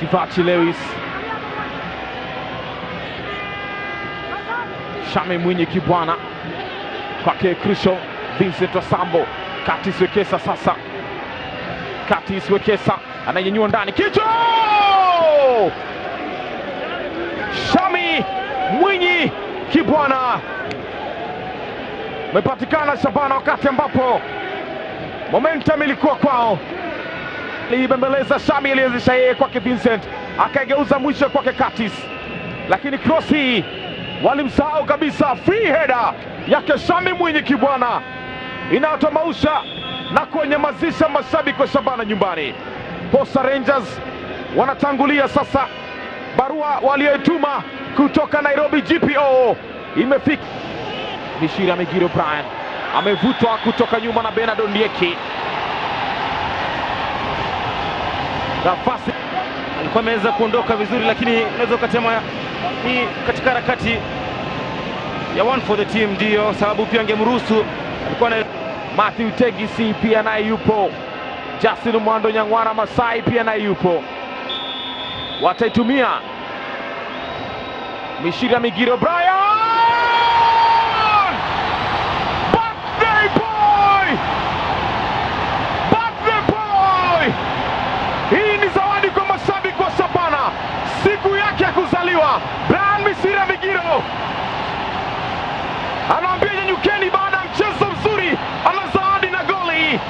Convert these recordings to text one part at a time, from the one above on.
Tivachi Lewis, Shame Mwinyi Kibwana kwake Crucial Vincent Wasambo, Katis Wekesa sasa, Katis Wekesa ananyanyua ndani kichwa, Shami Mwinyi Kibwana umepatikana Shabana, wakati ambapo momentum ilikuwa kwao. Aliibembeleza Shami, alianzisha yeye kwake Vincent, akaigeuza mwisho kwake Katis, lakini cross hii walimsahau kabisa. Free header yake Shami Mwinyi Kibwana inatomausha na kuwanyamazisha mashabiki wa Shabana nyumbani. Posta Rangers wanatangulia sasa. Barua walioituma kutoka Nairobi GPO imefika. Bishira Migiro Brian amevutwa kutoka nyuma na Bernard Ondieki. Nafasi alikuwa ameweza kuondoka vizuri, lakini unaweza ukasema ni katika harakati ya one for the team, ndiyo sababu pia angemruhusu alikuwa na Matthew Tegisi pia naye yupo, Justin Mwando Nyang'wara Masai pia naye yupo, wataitumia Mishira Migiro Brian, birthday boy, birthday boy. Hii ni zawadi kwa mashabiki wa Shabana, siku yake ya kuzaliwa. Brian Mishira Migiro anaambia nyanyukeni, baada ya mchezo mzuri, ana zawadi na goli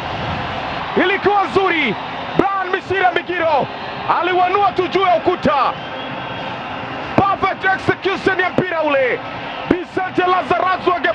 ilikuwa nzuri. Brian Mishira Migiro aliwanua tu juu ya ukuta, perfect execution ya mpira ule. Vicente Lazarazu ange